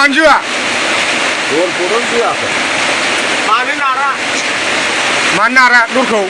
manjua. Dhor bodo apa? Mana nara? Mana nara dorko?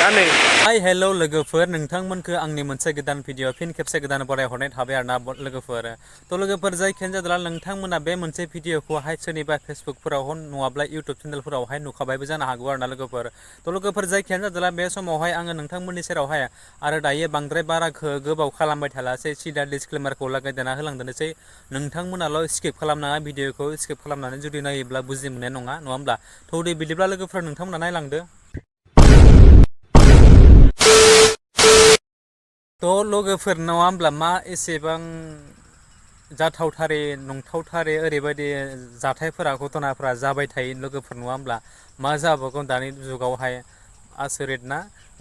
Ane. Hi hello लोगोफोर नोंथांमोनखो आंनि मोनसे गोदान भिडिअ फिन खेबसे गोदान बरायहरनाय थाबाय आरोना लोगोफोर थ' लोगोफोर जायखियानो जादोला नोंथांमोना बे मोनसे भिडिअखौहाय सोरनिबा फेसबुकफोराव नङाब्ला इउटुब चेनेलफोरावहाय नुखाबायबो जानो हागौ आरोना लोगोफोर थ' लोगोफोर जायखियानो जादोला बे समावहाय आङो नोंथांमोननि सेरावहाय आरो दायो बांद्राय बारा गोबाव खालामबाय थालासै सिदा डिसक्लेमारखौ लागायदेरना होलांदोनोसै नोंथांमोनाल' स्किप खालामनाङा भिडिअखौ स्किप खालामनानै जुदि नायोब्ला बुजि मोननाय नङा होमब्ला थ' दे बिदिब्ला लोगोफोर नोंथांमोना नायलांदो थ' लोगोफोर नङा होमब्ला मा एसेबां जाथावथारै नंथावथारै ओरैबायदि जाथायफोरा घटनाफोरा जाबाय थायो लोगोफोर नङा होमब्ला मा जाबावगोन दानि जुगावहाय आसरित ना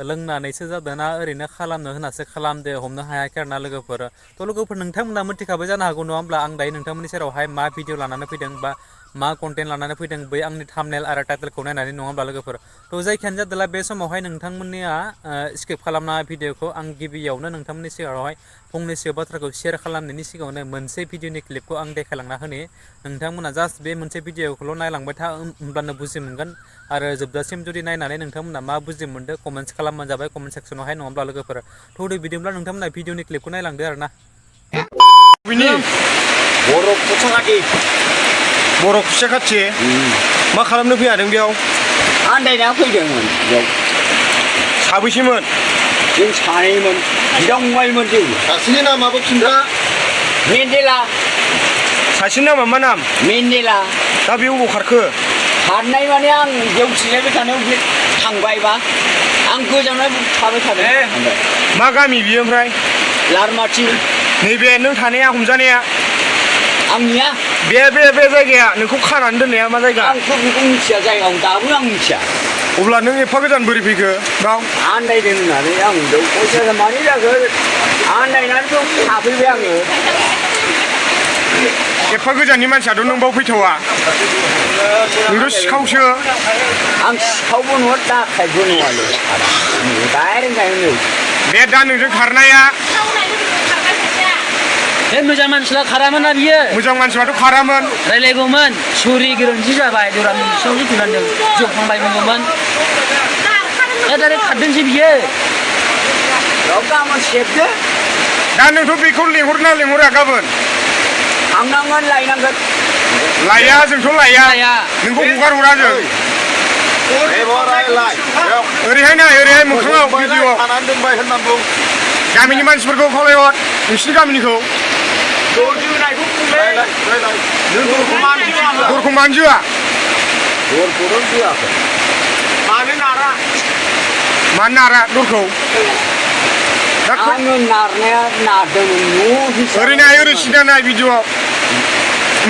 लोंनानैसो जादों ना ओरैनो खालामनो होनासो खालामदो हमनो हायाखै आरोना लोगोफोर थ' लोगोफोर नोंथांमोना मिथिखाबाय जानो हागौ नङा होमब्ला आं दायो नोंथांमोननि सेरावहाय मा भिडिअ लानानै फैदों बा मा कन्टेन्ट लानानै फैदों बै आंनि थाम्बनेल आरो टाइटेलखौ नायनानै नङा होमब्ला लोगोफोर थ' जायखियानो जादोला बे समावहाय नोंथांमोननिया स्किप खालामना भिडिअखौ आं गिबियावनो नोंथांमोननि सिगाङावहाय फंनैसो बाथ्राखौ शेयार खालामनायनि सिगाङावनो मोनसे भिडिअनि क्लिपखौ आं देखायलांना होनि नोंथांमोना जास्ट बे मोनसे भिडिअखौल' नायलांबाय था होमब्लानो बुजि मोनगोन आरो जोबजासिम जुदि नायनानै नोंथांमोना मा बुजि मोनदों कमेन्ट्स खालामबानो जाबाय कमेन्ट सेक्सनावहाय नङाब्ला लोगोफोर थ' बिदिब्ला नोंथांमोना भिडिअनि क्लिपखौ नायलांदो आरोना बिनि Boro kucingati. Boro kucingati. मा खालामनो फैयादों बेयाव Andainya फैदोंमोन बेयाव साबैसेमोन जों सानैमोन बिदांबायमोन जों सासेनि नामाबो खिन्था मेन्देला सासेनि नामा मा नाम मेन्देला दा बे अबाव खारखो खारनाय माने आं बेयाव जिरायबाय थानायाव बे थांबायबा आं गोजानाव थाबाय थादों मा गामि बियो ओमफ्राय लारमाथि नैबे नों थानाया हमजानाया आंनिया बे जायगाया नोंखौ खानानै दोननाया मा जायगा आंथ' बेखौ मिथिया जायगायाव दाबो आं मिथिया अब्ला नों एफा गोजान बोरै फैखो बाव आन्दायदों होननानै आं बेयाव फैसा मानि जाखो आन्दायनानैथ' थाफैबाय आङो एफा गोजाननि मानसियाथ' नों बाव फैथावा नोंथ' सिखावसो आं सिखावबो नङा दाखायबो नङालै डाइरेक्ट गायनो बे दा नोंजों खारनाया बे मोजां मानसिला खारामोन ना बियो मोजां मानसियाथ' खारामोन रायलायगौमोन सरि गोरोन्थि जाबाय दुरानि बिसोरजों थुनांदों जखांबायमोन दा डाइरेक्ट खारदोंसै बियो गाबोन सेबदो दा नोंथ' बेखौ लेंहरना लेंहरा गाबोन थांनांगोन लायनांगोन लाया जोंथ' लाया नोंखौ हगार हरा जों ओरैहाय नाय ओरैहाय मोखाङाव भिडिअ'आव गामिनि मानसिफोरखौ खावलायहर नोंसिनि गामिनिखौ दरखौ मानजिआ मानो नारा दरखौ आङो नारनाया नारदोंमोन ओरै नाय ओरै सिदा नाय भिडिअ'आव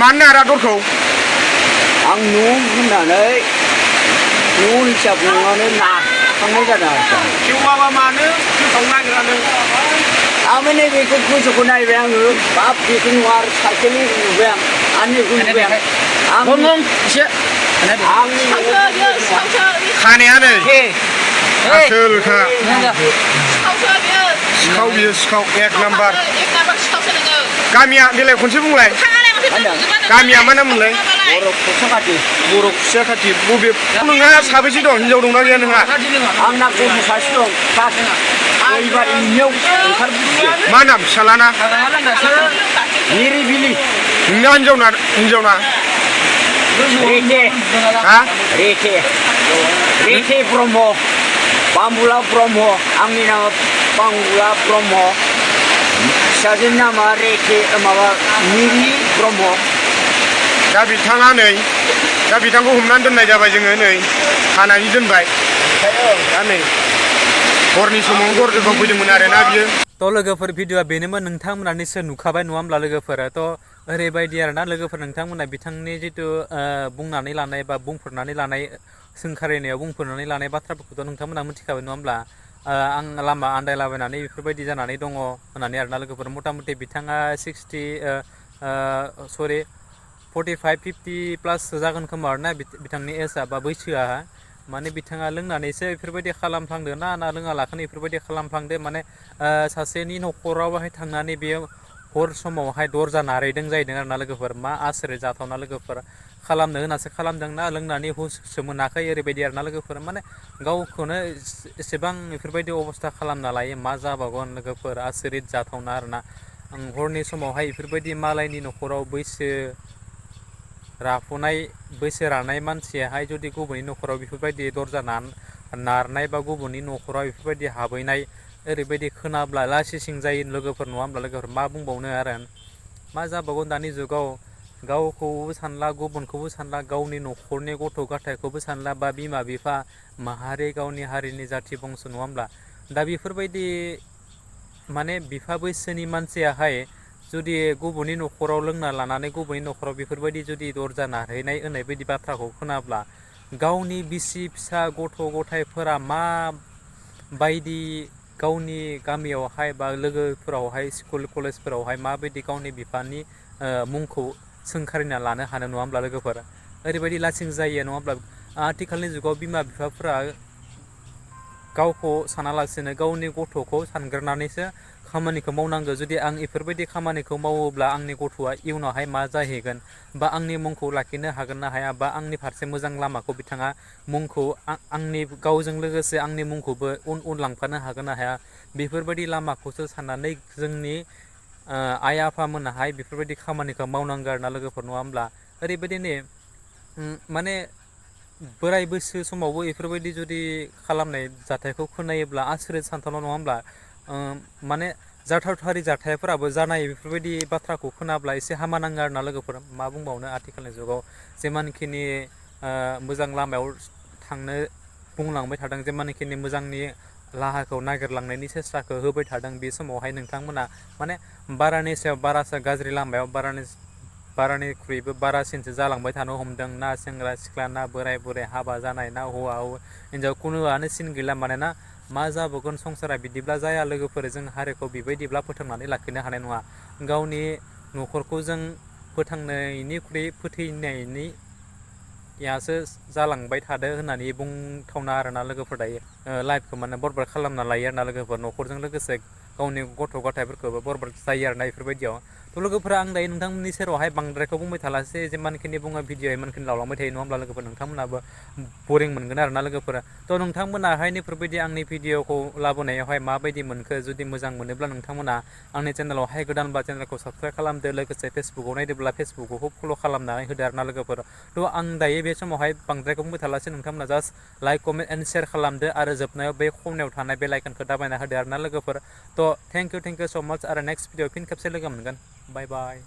मानो नारा दरखौ आं न' होननानै न' हिसाब नङानो नारखांनाय जादों खेवाबा मानो फोसावनो नागिरानो आं नैबेखौ गोजौखौ नायबाय आङो बाब बेखौ नुवा आरो साइकेलनि नुबाय आं आंनिखौ नुबाय खानाया नै आसोलखा सिखाव बियो सिखाव एक नाम्बार गामिया देलाय खनसे बुंलाय गामिया मा नाम मोनलाय बर' खुसाखाथि बर' खुसाखाथि बबे नोंहा साबैसे दं हिनजाव दंना गैया नोंहा आंना गथ' सासे दं एबार इनियाव ओंखारबोदों मा नाम फिसालाना निरिबिलि नोंना हिनजावना रेथे हा रेथे ब्रह्म बाम्बुला ब्रह्म आंनि नामा बाम्बुला ब्रह्म फिसाजोनि नामा रेथे माबा निरि ब्रह्म दा बिथाङा नै दा बिथांखौ हमनानै दोननाय जाबाय जोङो नै खानानै दोनबाय दा नै हरनि समाव दरजों फैदोंमोन आरोना बियो थ' लोगोफोर भिडिअआ बेनोमोन नोंथांमोना निसय नुखाबाय नङा होमब्ला लोगोफोर थ' ओरैबायदि आरोना लोगोफोर नोंथांमोना बिथांनि जिथु बुंनानै लानाय बा बुंफोरनानै लानाय सोंखारिनायाव बुंफोरनानै लानाय बाथ्राफोरखौथ' नोंथांमोना मिथिखाबाय नङा होमब्ला आं लामा आन्दायलाबायनानै बेफोरबायदि जानानै दङ होननानै आरोना लोगोफोर मथा मथि बिथाङा 45 50 प्लास जागोन खोमा आरोना बिथांनि एजआ बा बैसोआ माने बिथाङा लोंनानैसो बेफोरबायदि खालामफ्लांदो ना लोङा लाखोनो बेफोरबायदि खालामफ्लांदो माने सासेनि न'खरावहाय थांनानै बेयो हर समावहाय दरजा नारैदों जाहैदों आरोना लोगोफोर मा आसोरै जाथावना लोगोफोर खालामनो होनासो खालामदोंना लोंनानै हुससो मोनाखै ओरैबायदि आरोना लोगोफोर माने गावखौनो एसेबां बेफोरबायदि अबस्था खालामना लायो मा जाबावगोन लोगोफोर आसरित जाथावना आरोना हरनि समावहाय बेफोरबायदि मालायनि न'खराव बैसो राफुनाय बैसो रानाय मानसियाहाय जुदि गुबुननि न'खराव बेफोरबायदि दरजा नारनाय बा गुबुननि न'खराव बेफोरबायदि हाबहैनाय ओरैबायदि खोनाब्ला लासिसिं जायो लोगोफोर नङा होमब्ला लोगोफोर मा बुंबावनो आरो मा जाबावगोन दानि जुगाव गावखौबो सानला गुबुनखौबो सानला गावनि न'खरनि गथ' गथायखौबो सानला बा बिमा बिफा माहारि गावनि हारिनि जाथि बंस' नङा होमब्ला दा बेफोरबायदि माने बिफा बैसोनि मानसियाहाय जुदि गुबुननि न'खराव लोंना लानानै गुबुननि न'खराव बेफोरबायदि जुदि दरजा नारहैनाय होननाय बायदि बाथ्राखौ खोनाब्ला गावनि बिसि फिसा गथ' गथायफोरा मा बायदि गावनि गामियावहाय बा लोगोफोरावहाय स्कुल कलेजफोरावहाय माबायदि गावनि बिफानि मुंखौ सोंखारिना लानो हानो नङा होमब्ला लोगोफोर ओरैबायदि लासिं जायो नङा होमब्ला आथिखालनि जुगाव बिमा बिफाफोरा गावखौ सानालासिनो गावनि गथ'खौ सानग्रोनानैसो खामानिखौ मावनांगौ जुदि आं इफोरबायदि खामानिखौ मावोब्ला आंनि गथ'आ इयुनावहाय मा जाहैगोन बा आंनि मुंखौ लाखिनो हागोन ना हाया बा आंनि फारसे मोजां लामाखौ बिथाङा मुंखौ आंनि गावजों लोगोसे आंनि मुंखौबो उन लांफानो हागोन ना हाया बेफोरबायदि लामाखौसो साननानै जोंनि आइ आफामोनाहाय बेफोरबायदि खामानिखौ मावनांगौ आरोना लोगोफोर नङा होमब्ला ओरैबायदिनो माने बोराय बैसो समावबो बेफोरबायदि जुदि खालामनाय जाथायखौ खोनायोब्ला आसरित सानथावना नङा होमब्ला माने जाथावथारि जाथायफोराबो जानाय बेफोरबायदि बाथ्राखौ खोनाब्ला एसे हामा नाङो आरोना लोगोफोर मा बुंबावनो आथिखालनि जुगाव जेमानखिनि मोजां लामायाव थांनो बुंलांबाय थादों जेमानखिनि मोजांनि राहाखौ नागिरलांनायनि सेस्टाखौ होबाय थादों बे समावहाय नोंथांमोना माने बारानि सायाव बारासो गाज्रि लामायाव बारानिख्रुइबो बारासिनसो जालांबाय थानो हमदों ना सेंग्रा सिख्ला ना बोराय बुरै हाबा जानाय ना हौवा हिनजाव खुनुआनो सिन गैला मानोना मा जाबावगोन संसारा बिदिब्ला जाया लोगोफोर जों हारिखौ बेबायदिब्ला फोथांनानै लाखिनो हानाय नङा गावनि न'खरखौ जों फोथांनायनिख्रुइ फोथैनायनियासो जालांबाय थादो होननानै बुंथावना आरोना लोगोफोर दायो लाइफखौ माने बरबाद खालामना लायो आरोना लोगोफोर न'खरजों लोगोसे गावनि गथ' गथायफोरखौबो बरबाद जायो आरोना बेफोरबायदियाव थ' लोगोफोरा आं दायो नोंथांमोननि सेरावहाय बांद्रायखौ बुंबाय थालासै जेमानखिनि बुङो भिडिअ इमानखिनि लावलांबाय थायो नङा होमब्ला लोगोफोर नोंथांमोनाबो बरिं मोनगोन आरोना लोगोफोरा थ' नोंथांमोनाहाय बेफोरबायदि आंनि भिडिअखौ लाबोनायावहाय माबायदि मोनखो जुदि मोजां मोनोब्ला नोंथांमोना आंनि चेनेलावहाय गोदानबा चेनेलखौ साबसक्राइब खालामदो लोगोसे फेसबुकाव नायदोंब्ला फेसबुकखौ फल' खालामनानै होदो आरोना लोगोफोर थ' आं दायो बे समावहाय बांद्रायखौ बुंबाय थालासै नोंथांमोना just like comment and share खालामदो आरो जोबनायाव बे खनायाव थानाय बेल आइकनखौ दाबायना होदो आरोना लोगोफोर थ' थेंक इउ स' माच आरो नेक्स्ट भिडिअ फिन खेबसे लोगो मोनगोन बाय बाय